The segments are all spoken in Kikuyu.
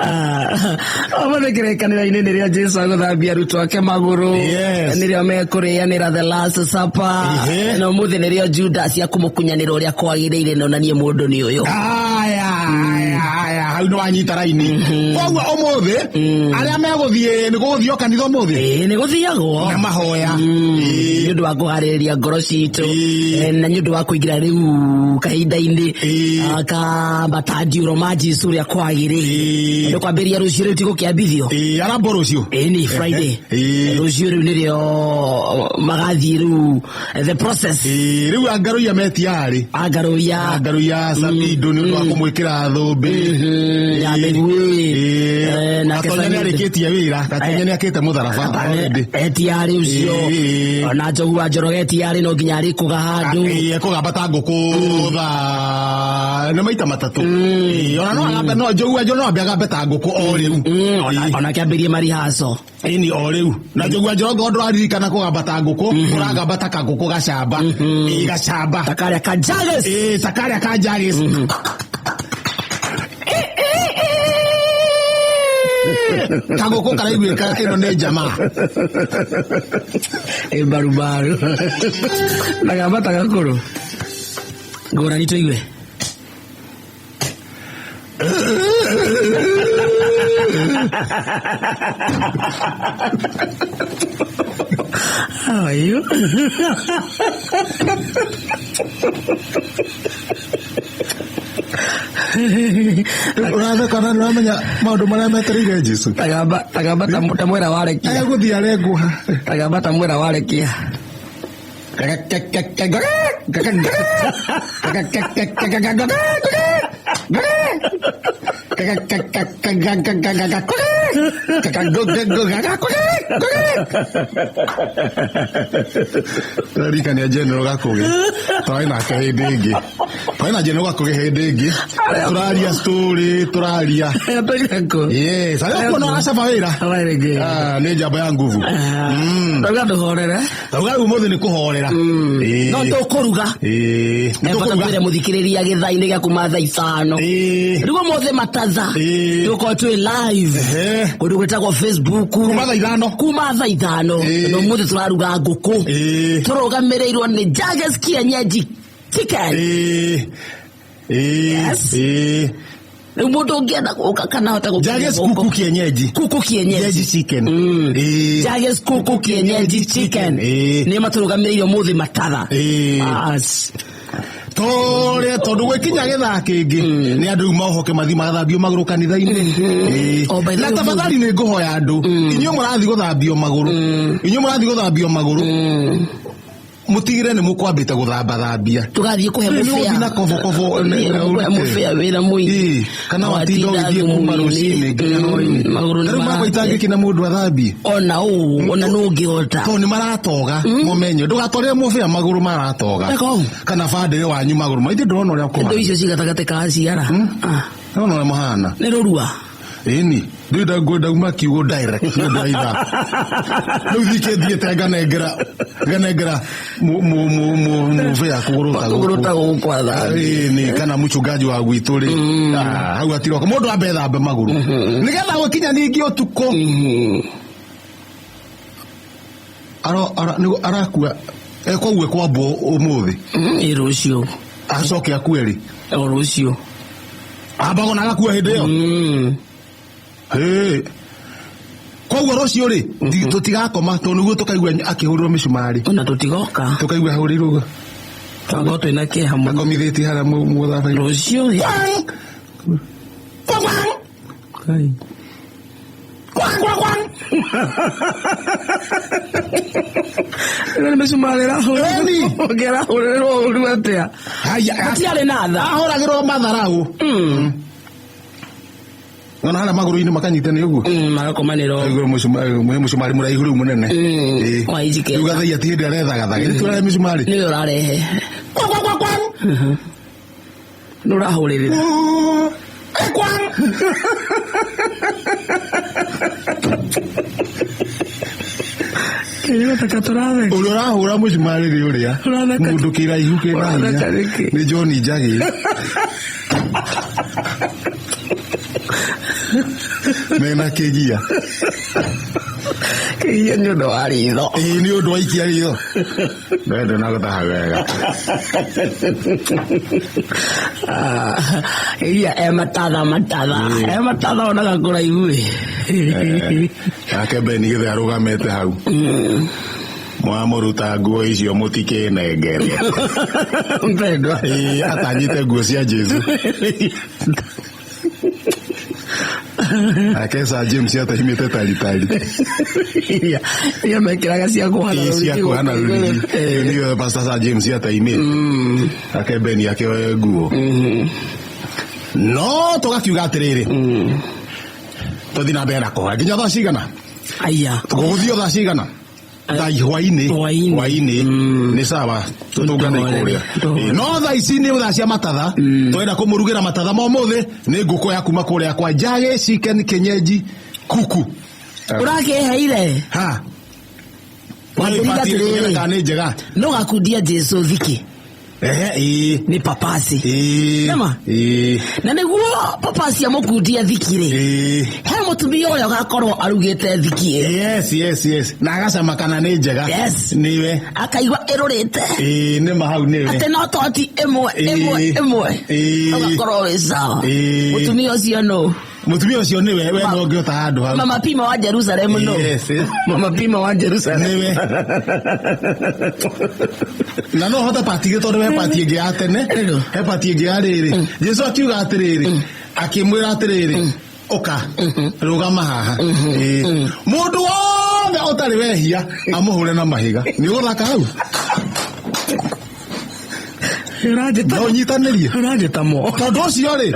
Ũmũthĩ kĩrĩkanĩro-inĩ nĩrĩo Jesu agũthambia arutwo ake magũrũ. Yes. Nĩrĩo mekũrĩanĩra the last supper. Ehe. Na ũmũthĩ nĩrĩo Judas akũmũkunyanĩra ũrĩa kwagĩrĩire na onanie mũndũ nĩ ũyũ. Aya, aya, aya, hau nĩ wanyita raini. Koguo ũmũthĩ arĩa megũthiĩ nĩ gũgũthiĩ kanitha ũmũthĩ Ĩĩ, nĩ gũthiagwo na mahoya. Nĩ ũndũ wa kũharĩrĩria ngoro citũ. Ĩĩ. Na nĩ ũndũ wa kũingĩra rĩu kahinda-inĩ Ĩĩ. ka matandiũro ma Jesu ũrĩa kwagĩrĩire. Ĩĩ. Nĩ kwambĩrĩria rũciũ rĩu ti gũkĩambithio. Ĩĩ, arambwo rũciũ. Ĩĩ nĩ Friday. Ĩĩ. Rũciũ rĩu nĩrĩo magathiĩ rĩu the process. Ĩĩ, rĩu angaruia metiarĩ Angaruia angaruia Samido nĩ ũndũ wa kũmwĩkĩra thũmbĩ ya mĩguĩ. Ĩĩ. Nake Gatonya nĩ Samido. arĩkĩtie wĩra Gatonya nĩ akĩte mũtharaba already. Etiarĩ ũcio. Ĩĩ. Ona Njogu wa Njoroge etiarĩ no nginya arĩkũga handũ. Ĩĩ, ekũgamba ta ngũkũ thaa nĩ maita matatũ. Ĩĩ, ona no agambe no Njogu wa Njoroge no ambe agambe ta ngũkũ o rĩu. Ona kĩambĩrie marihaco. Ĩni o rĩu na Njogu wa Njoroge ndũraririkana kũgamba ta ngũkũ ũragamba ta kangũkũ gacamba. Ĩĩ, gacamba. Ta karĩa ka Jages. Ĩĩ, ta karĩa ka Jages. Kagũkũ karaiguĩka ĩno nĩ jamaa. Ĩ mbarubaru. Na gamba ta gakũrũ. Ngũrani tũigue. How are you? Ũratheka na nĩũramenya maũndũ marĩa metereire Jesu. Tagaba tagaba ta mwera warekia. Egũthiĩ arengwo. Tagaba ta mwera warekia. Tũraririkania General Gakũgĩ twarĩ nake hĩndĩ ĩngĩ twarĩ na General Gakũgĩ hĩndĩ ĩngĩ tũraria story tũraria. Yes, arĩa kuona aracaba wĩra. Ah, nĩ njamba ya nguvu. Tauga ndũhorere. Tauga rĩu ũmũthĩ nĩ kũhorera. Ĩĩ. No tũkũruga. Ĩĩ, nĩ Ebata tũkũruga. kwĩre mũthikĩrĩria gĩthaa-inĩ gĩa kuma thaa 5. Ĩĩ. Rĩu ũmũthĩ matatha. Ĩĩ. Tũgũkorwo twĩ live. Ehe. Kũndũ gwĩtagwo Facebook. Kuma thaa 5. Kuma thaa 5. Ĩĩ. Na ũmũthĩ tũraruga ngũkũ. Ĩĩ. Tũrũgamĩrĩirwo nĩ Jages Kienyeji Chicken. Ĩĩ. Ĩĩ. Yes. Ĩĩ. Rĩu mũndũ ũngĩenda gũka kana hote gũkinya Jages gũkũ. kuku kienyeji. Kuku kienyeji. Kienyeji chicken. Ĩĩ. Jages kuku kienyeji chicken. Ĩĩ. Nĩ matũrũgamĩrĩire ũmũthĩ matatha. Ĩĩ. As. Tũrĩa tondũ gwĩkinya gĩthaa kĩngĩ nĩ andũ rĩu maohoke mathiĩ magathambio magũrũ kanitha-inĩ. Ĩĩ. Oh, by the Na way, tafadhali nĩ ngũhoya andũ inyuĩ mũrathiĩ gũthambio magũrũ inyuĩ mũrathiĩ gũthambio magũrũ mũtigĩre nĩ mũkwambĩte gũthambathambia. Tũgathiĩ kũhe Rĩu nĩ mũbĩa. ũgũthiĩ na kobokobo Kũhe mũbĩa wĩra mũingĩ. Ĩĩ, kana watinda ũgĩthiĩ kuma rũcinĩ nginya hwainĩ. Magũrũ nĩ Rĩu mara- magwaitangĩki na mũndũ athambie. Ona ũũ, ona nũ ũngĩhota. Tondũ nĩ maratoga mũmenye ndũgatwarĩre mũbĩa magũrũ maratoga. Eka ũũ. Kana bandĩrĩ wanyu magũrũ maithe ndũrona ũrĩa Indo kũhana. icio ci gatagatĩ ka ciara. Ah, Ndũrona ũrĩa mũhana. Nĩ rũrua. Ĩni rĩu ndauma kiugo direct nĩ ũndũ wa ithaa. Rĩu thikĩ thiĩte nganengera mũbĩa kũgũrũ ta Kũgũrũ ta gũkũ. gũkũ athambie. Ĩni kana mũchungaji wa gwitũ rĩ Ah, hau atiroka mũndũ ambe thambe magũrũ nĩgetha gũkinya ningĩ ũtukũ arakua koguo kwambwo ũmũthĩ. Ĩ rũciũ. Acoke akue rĩ. O rũciũ. Ambagwo na agakua hĩndĩ ĩyo. Hĩ. Koguo rũciũ rĩ tũtigakoma tondũ nĩguo tũkaigua akĩhũrĩrwo mĩcumarĩ. Ona tũtigoka. Tũkaigua ahũrĩirwo ũguo. Twakorwo twĩna kĩeha mũno. Akomithĩtie harĩa mũthabai. Rũciũ. Kai. Ĩno nĩ mĩcumarĩ ĩrahũrĩrwo. Ĩni. Ũngĩrahũrĩrwo ũru atĩa? Haya. Gũtiarĩ na tha. Ahũragĩrwo matharau. Ona harĩa magũrũ-inĩ makanyitana ũguo. Magakomanĩra ũguo. Aigua mũcumarĩ mũraihu rĩu mũnene. Ĩĩ. Wa inji kenda. Rĩu gathaia ti hĩndĩ arethagathaga. Nĩ tũrahe mĩcumarĩ. Nĩwe ũrarehe. Nĩ ũrahũrĩrĩra. Kĩrĩa tũratheka. Ũrĩa ũrahũra mũcumarĩ nĩ ũrĩa. Ũratheka. Mũndũ kĩraihu kĩna hinya. Ũratheka nĩkĩ? Nĩ John Njagĩ. Mena kĩgia. Kĩgia nĩ ũndũ wa ritho. Ĩĩ, nĩ ũndũ wa ikia ritho. We ndũnagũtaha wega. Kĩgia e matatha matatha. E matatha onaga kũraihu ĩ. Nake Beni githĩ arũgamĩte hau. Mwamũruta nguo icio mũtikĩnengere. Mpendwa. Ĩĩ, atanyĩte nguo cia Jesu. Nake Sir James atahimĩte taritari. Iria mekĩraga cia kũhana Ĩĩ, cia kũhana rũrigi. Ĩyo nĩyo Pastor Sir James ataimĩte. Nake Beni akĩoe nguo. No tũgakiuga atĩrĩrĩ, tũthiĩ na mbere na kũhoya nginya thaa cigana? Aya. Tũgũthiĩ thaa cigana? Thaa hwainĩ. Hwainĩ. Hwainĩ. Nĩ sawa, tũtũngane kũrĩa. Tũhorere. No thaa ici nĩ thaa cia matatha. Twenda kũmũrugĩra matatha ma ũmũthĩ nĩ ngũkũ ya kuma kũrĩa kwa Njagi Chicken Kienyeji kuku. Ũrakĩheire. Ha. Wambĩrĩria atĩrĩrĩ. Kana nĩ njega. No gakundia Jesu thiki. Ehe, ĩĩ. Nĩ papasi. Ĩĩ. Nĩma? Ĩĩ. Na nĩguo papasi amũkundia thiki rĩ. Ĩĩ. He mũtumia ũrĩa ũgakorwo arugĩte thiki ĩyo. Yes, yes, yes. Na agacama kana nĩ njega. Yes. Nĩwe. Akaigua ĩrũrĩte. Ĩĩ, nĩma hau nĩwe. Atĩ no toti ĩmwe ĩmwe Ĩĩ. ĩmwe. Ĩĩ. Ũgakorwo wĩ sawa. Ĩĩ. Mũtumia ũcio nũ? Mũtumia ũcio nĩwe, we no ũngĩhota handũ hau. Mama Pima wa Jerusalem nũ? Yes, yes. Mama Pima wa Jerusalem. Nĩwe. Na no hote pati ĩngĩ tondũ he pati ĩngĩ ya tene. Ĩno. He pati ĩngĩ ya rĩrĩ. Jesu akiuga atĩrĩrĩ, akĩmwĩra atĩrĩrĩ, ũka, rũgama haha. Ĩĩ. Mũndũ wothe ũtarĩ wehia amũhũre na mahiga. Nĩ ũgũthaka hau? Ũranjĩta. No ũnyitanĩrie? Ũranjĩta mo. Tondũ ũcio rĩ,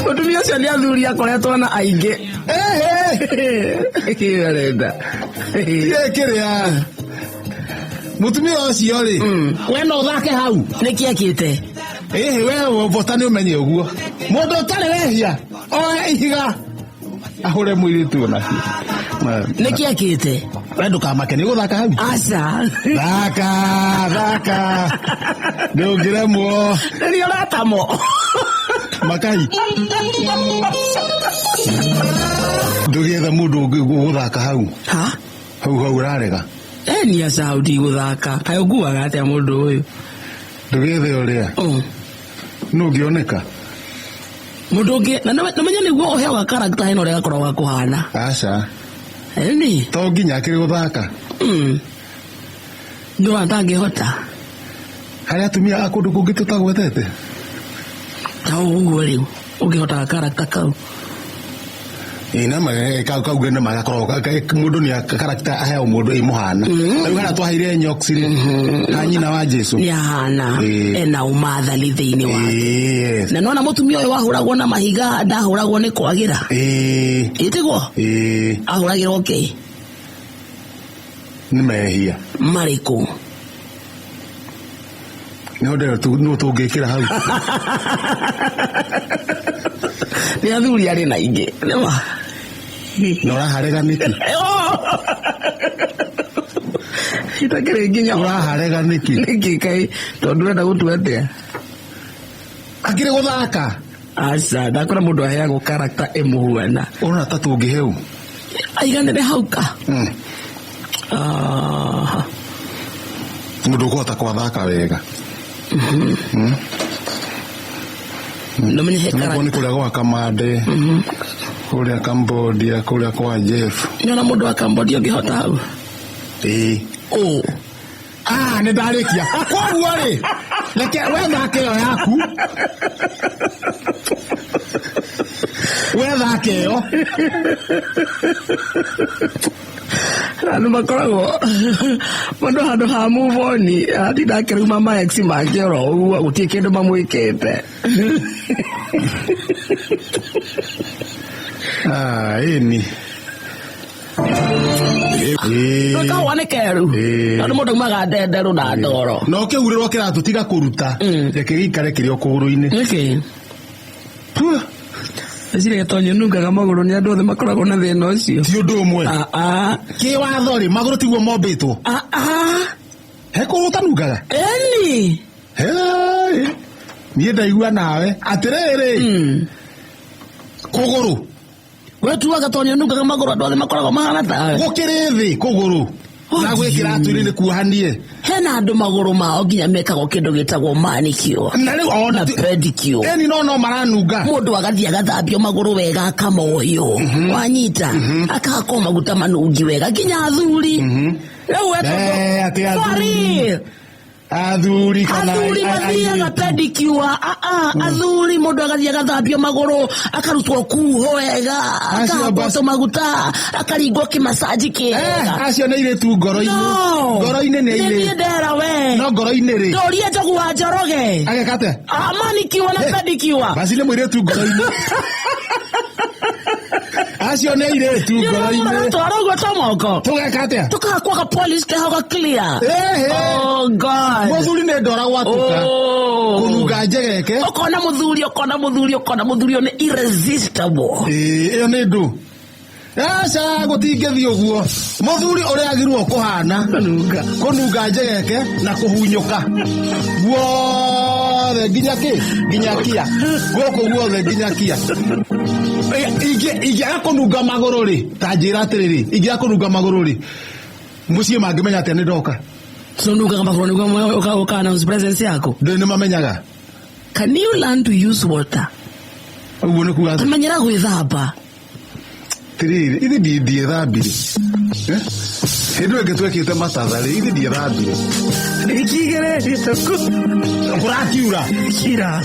Mũtumia ũcio nĩ athuri akoretwo na aingĩ. Kĩĩ arenda? Ĩ kĩrĩa mũtumia ũcio rĩ, we no ũthake hau. Nĩkĩ ekĩte? Ĩhĩ, we bota nĩ ũmenye ũguo. Mũndũ ũtarĩ wehia oe ihiga ahũre mũirĩtu onake. Nĩkĩ ekĩte? We ndũkamake, nĩ ũgũthaka hau. Aca. Thaka, thaka. Ndũngĩremwo. Nĩ ũratamo. Makai. Ndũgĩetha mũndũ ũngĩ ũgũthaka hau. Ha? Hau hau ũrarega. Ni aca hau ndigũthaka. Kaĩ ũnguaga atĩa mũndũ ũyũ? Ndũgĩethe ũrĩa. Nũ ũngĩoneka? Mũndũ ũngĩ, na nĩmenye nĩguo ũheaga character hena ũrĩa gakoragwo gakũhana. Aca. Ĩni. To nginya akĩrĩ gũthaka. Nĩ ũrona ndangĩhota. Harĩ atumia a kũndũ kũngĩ tũtagwetete? Ta ũguo rĩu, ũngĩhota character kau. Ĩĩ, na kau kau nĩ magakoragwo mũndũ nĩ character aheo mũndũ ĩ mũhana. Rĩu harĩa twaheire Nyox rĩ, ha nyina wa Jesu. Nĩ ahana, ena ũmathani thĩinĩ wake. Yes. Na nona mũtumia ũyũ wahũragwo na mahiga ndahũragwo nĩ kwagĩra. Ĩĩ. Ĩtiguo? Ĩĩ. Ahũragĩrwo kĩ? Nĩ mehia. Marĩkũ? Nĩ ndĩrona nũ tũngĩkĩra hau. Nĩ athuri arĩ na ingĩ. Nĩma. Na ũraharega nĩkĩ? Itakĩrĩ nginya. Ũraharega nĩkĩ? Nĩkĩ kaĩ? Tondũ ũrenda gũtua atĩa? Akĩrĩ gũthaka. Aca, ndakora mũndũ aheagwo character ĩmũhuana. Ũrona ta tũngĩheu? Aiganĩre hau ka? Mũndũ ũkũhota gwathaka wega. Nĩmenye he Nĩguo nĩ kũrĩa gwa Kamande, kũrĩa Cambodia, kũrĩa kwa Jeff. Nĩona mũndũ wa Cambodia ũngĩhota hau? Ĩĩ. Ũ. Nĩ ndarĩkia. Koguo rĩ, reke we thake ĩyo yaku. We thake ĩyo. Andũ makoragwo mũndũ handũ ha move on, atinda akĩruma ma ex make oro ũguo, gũtirĩ kĩndũ mamwĩkĩte. Ĩni. Kahũa nĩ keru. Tondũ mũndũ aumaga ndenderũ na ndoro. Na ũkĩhurĩrwo kĩratũ tiga kũruta. Reke gĩikare kĩrĩ o kũgũrũ-inĩ. Nĩkĩ? Eciria tondũ nungaga magũrũ nĩ andũ othe makoragwo na thĩna ũcio. Ti ũndũ ũmwe. Kĩwatho rĩ, magũrũ tiguo mombĩtwo. He kũgũrũ ũtanungaga? Ĩni. Hey. Niĩ ndaigua nawe atĩrĩrĩ, kũgũrũ. Wetuaga tondũ nĩũnungaga magũrũ, andũ othe makoragwo mahana tawe. Gũkĩrĩ thĩ kũgũrũ na gwĩkĩra atũ-inĩ nĩ kuohanie. Hena andũ magũrũ mao nginya mekagwo kĩndũ gĩtagwo manicure na rĩu na ona pedicure. Eni no maranunga. Mũndũ agathiĩ agathambio magũrũ wega, akamohio, wanyita, akahakwo maguta manungi wega, nginya athuri rĩu we Eh, atĩ athuri. Sorry. Athuri kana Athuri mathiaga airĩtu? pedicure. Ah, ah, athuri mũndũ agathiĩ agathambio magũrũ, akarutwo kuho wega, Acio akahakwo tũmaguta, akaringwo kĩmacaji Eh, kĩega. Acio nĩ airĩtu ngoro-inĩ. No. Ngoro-inĩ nĩ Nĩ niĩ airĩtu. ndera we. No ngoro-inĩ rĩ, Ndũrie Njogu wa Njoroge. Ageka atĩa? Ah, manicure na Eh, pedicure. Basi nĩ mũirĩtu ngoro-inĩ. Acio nĩ airĩtu ngoro-inĩ. Twara ũguo ta moko. Tũgeka atĩa? Tukahakwo ga polish keho ga clear. Ehe. Oh God. Mũthuri nĩ ndora gwatũka. Oh. Kũnunga njegeke. Ũkona mũthuri, ũkona mũthuri, ũkona mũthuri ũyũ nĩ irresistible. Ĩĩ, ĩyo nĩ ndũ. Aca, gũtingĩthiĩ ũguo. Mũthuri ũrĩa agĩrĩirwo kũhana Kũnunga. Kũnunga njegeke na kũhunyũka guothe nginya kĩ, nginya kia gũkũ guothe nginya kia. Ingĩaga kũnunga magũrũ rĩ, ta njĩra atĩrĩrĩ, ingĩaga kũnunga magũrũ rĩ, mũciĩ mangĩmenya atĩa nĩ ndoka? So nungaga magũrũ nĩguo ũka announce presence yaku? Ndĩ nĩ mamenyaga. Can you learn to use water? Ũguo nĩ kuga atĩa? Tamenyera gwĩthamba. Tiriri, ithi ndiethambire. Eh? Hĩndĩ ĩyo ĩngĩ twekĩte matatha rĩ, ithi ndiethambire. Ndikigĩrĩtie tũkũ. Kũrakiura. Kira.